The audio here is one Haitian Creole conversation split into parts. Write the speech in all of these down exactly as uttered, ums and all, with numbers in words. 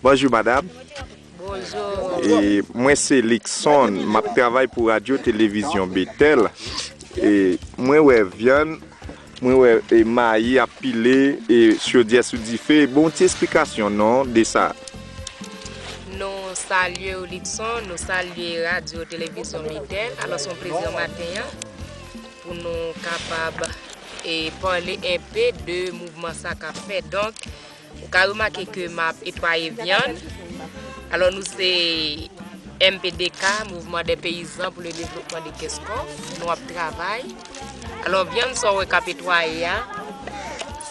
Bonjou, madanm. Bonjou. E, mwen se Luckson, m ap travay pou Radyo Televizyon Betèl. E, mwen wè vyann, mwen wè, e, mayi ap pile, e, chodyè sou dife. Bon, ti esplikasyon non de sa. Nou salye w, Luckson, nou salye Radyo Televizyon Betèl. Alò, se yon plezi maten an pou nou kapab, e, pale enpe de mouvman sa k ap fèt. Donk, ou ka remake ke m ap etwaye vyann. Alò, nou se M P D K, Mouvement des Paysans pour le Développement de Kenskòf. Nou ap travay. Alò, vyann sa w wè k ap etwaye a,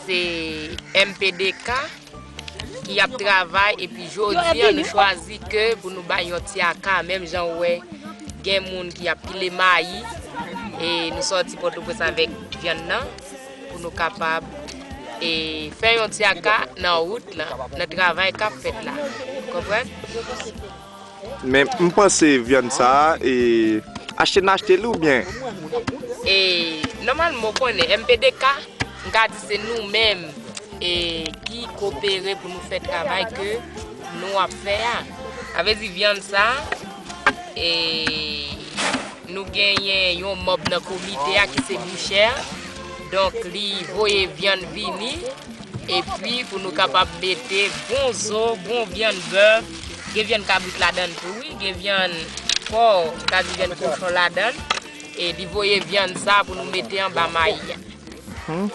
se M P D K ki ap travay, epi jodi a, nou chwazi ke pou nou bay yon tyaka, menm jan w wè, gen moun ki ap pile mayi, e nou sòti Pòtoprens avèk vyann nan, pou nou kapab, e fè yon tyaka nan wout la, nan travay k ap fèt la. Konprann? Men m panse vyann sa a, e, achte n achte li oubyen? E, nòmalman, ou konnen, M P D K, m ka di se nou menm, e, ki kopere pou nou fè travay ke nou ap fè a. Sa vle di vyann sa a, e, nou genyen yon manm nan komite a ki se bouchè. Donk, li voye vyann vini. Epi pou nou kapab mete bon zo, bon vyann bèf, gen vyann kabrit ladan l tou, wi, gen vyann pò, m ka di vyann kochon ladan l. E li voye vyann sa pou nou mete anba mayi a. Hmm.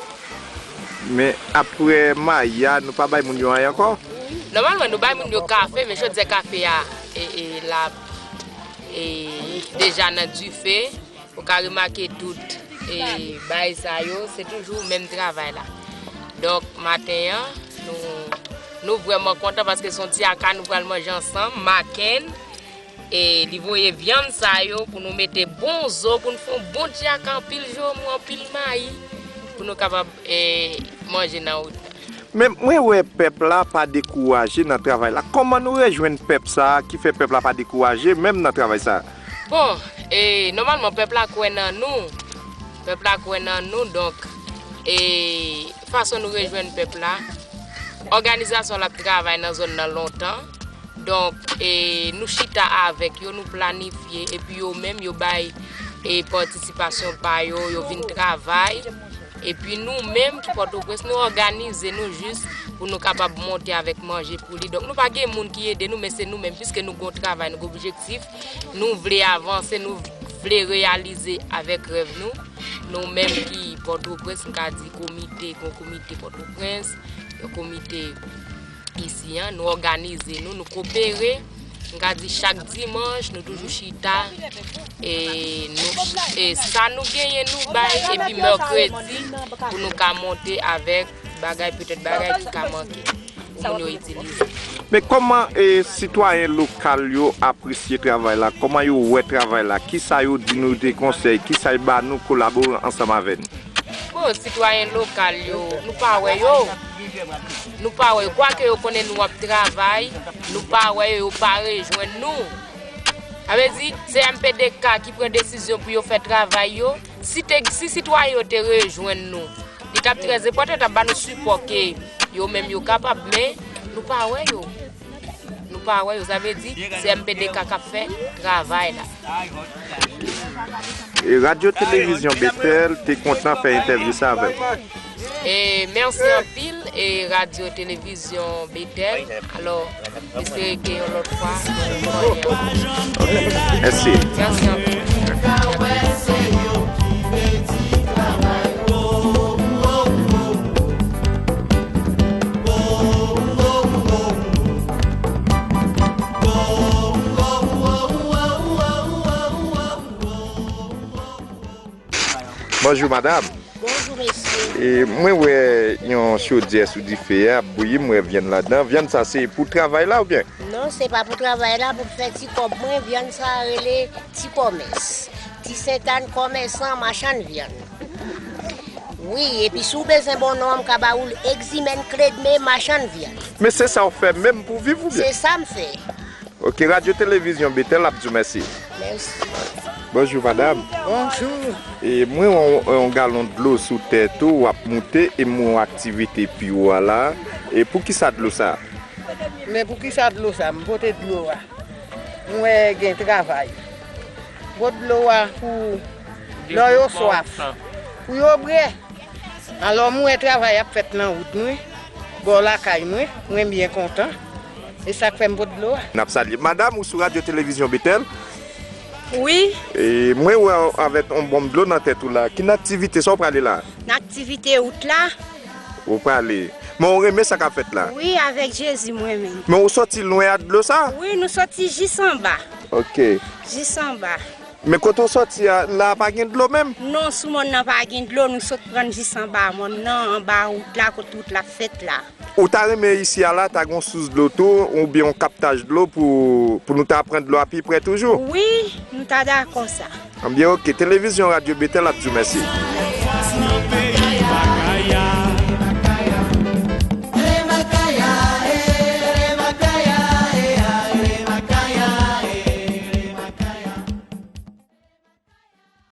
Men apre mayi a, nou pa bay moun yo anyen ankò? Nòmalman, nou bay moun yo kafe, men chodyè kafe a, e, e, l ap, e, deja nan dife. Ou ka remake tout, e, bagay sa yo, se toujou menm travay la. Donk, maten an, nou, nou vrèman kontan paske se yon tyaka nou pral manje ansanm, maken, e li voye vyann sa yo pou nou mete bon zo, pou nou fè yon bon tyaka, anpil joumou, anpil mayi, pou nou kapab, e, manje nan wout. Men mwen wè pèp la pa dekouraje nan travay la. Kòman nou rejwenn pèp sa a ki fè pèp la pa dekouraje menm nan travay sa a? Bon, e, nòmalman pèp la kwè nan nou. Pèp la kwè nan nou, donk, e, fason nou rejwenn pèp la, òganizasyon l ap travay nan zòn nan lontan. Donk, e, nou chita avèk yo, nou planifye, epi yo menm, yo bay, e, patisipasyon pa yo, yo vin travay. Epi nou menm ki Pòtoprens, nou òganize nou jis pou nou kapab monte avèk manje pou li. Donk, nou pa gen moun ki ede nou, men se nou menm, piske nou gon travay, nou gon objektif, nou vle avanse, nou vle reyalize avèk rèv nou. Nou menm ki Pòtoprens, m ka di komite, gon komite Pòtoprens, yon komite isi an, nou òganize nou, nou kopere. M ka di chak dimanch, nou toujou chita. E nou, e sa nou genyen, nou bay, epi mèkredi, pou nou ka monte avèk bagay, petèt bagay ki ka manke, pou moun yo itilize. Men kòman, e, sitwayen lokal yo apresye travay la? Kòman yo wè travay la? Kisa yo di nou de konsèy? Kisa yo ba nou kolabore ansanm avè nou? Bon, sitwayen lokal yo, nou pa wè yo. Nou pa wè yo. Kwake yo konnen nou ap travay, nou pa wè yo, yo pa rejwenn nou. Sa vle di, se M P D K ki pran desizyon pou yo fè travay yo. Si te, si sitwayen yo te rejwenn nou, li t ap trè enpòtan, yo t ap ba nou sipò ke yo menm yo kapab, men nou pa wè yo. Nou pa wè yo, sa vle di, se M P D K k ap fè travay la. E Radyo Televizyon Betèl te kontan fè entèvyou sa avè w. E mèsi anpil, e Radyo Televizyon Betèl. Alò, m espere ke yon lòt fwa, nou pran yon. Mèsi. Mèsi anpil. Bonjou, madanm. Bonjou, mesye. E, mwen wè yon chodyè sou dife a ap bouyi, m wè vyann ladan. Vyann sa se pou travay la oubyen? Non, se pa pou travay la, pou fè ti kòb mwen. Vyann sa rele ti kòmès. Ti Sentàn kòmèsan, machann vyann. Wi, epi si w bezwen bon non, m ka ba ou l, Egzimèn Kledme, machann vyann. Men se sa w fè menm pou viv oubyen? Se sa m fè. Ok, Radyo Televizyon Betèl ap di w mèsi. Mèsi. Bonjou, madanm. Bonjou. E mwen wè yon, yon galon dlo sou tèt ou, w ap moute, e m wè yon aktivite pi wo a la. E poukisa dlo sa? Men poukisa dlo sa? M pote dlo a. M wè gen travay. Pote dlo a pou lè yo swaf. Pou yo bwè. Alò, m wè travay ap fèt nan wout mwen, bò lakay mwen, mwen byen kontan. E sa k fè m pot dlo a. N ap salye. Madanm, ou sou Radyo Televizyon Betèl? Wi. E mwen wè w avèk yon bonm dlo nan tèt ou la. Ki nan aktivite sa w prale la? Nan aktivite wout la. Ou prale. Men ou renmen sa k ap fèt la? Wi, avèk Jezi, mwen menm. Men ou soti lwen ak dlo sa? Wi, nou soti jis anba. Ok. Jis anba. Men kote w soti a, la pa gen dlo menm? Non, sou mòn nan pa gen dlo, nou sot pran jis anba mòn nan, anba wout la, kote wout la fèt la. Ou ta renmen isi a la, ta gen yon sous dlo tou, oubyen yon kaptaj dlo pou, pou nou ta pran dlo a pi prè toujou? Wi, nou ta dakò sa. Anbyen, ok, Televizyon Radyo Betèl ap di w mèsi.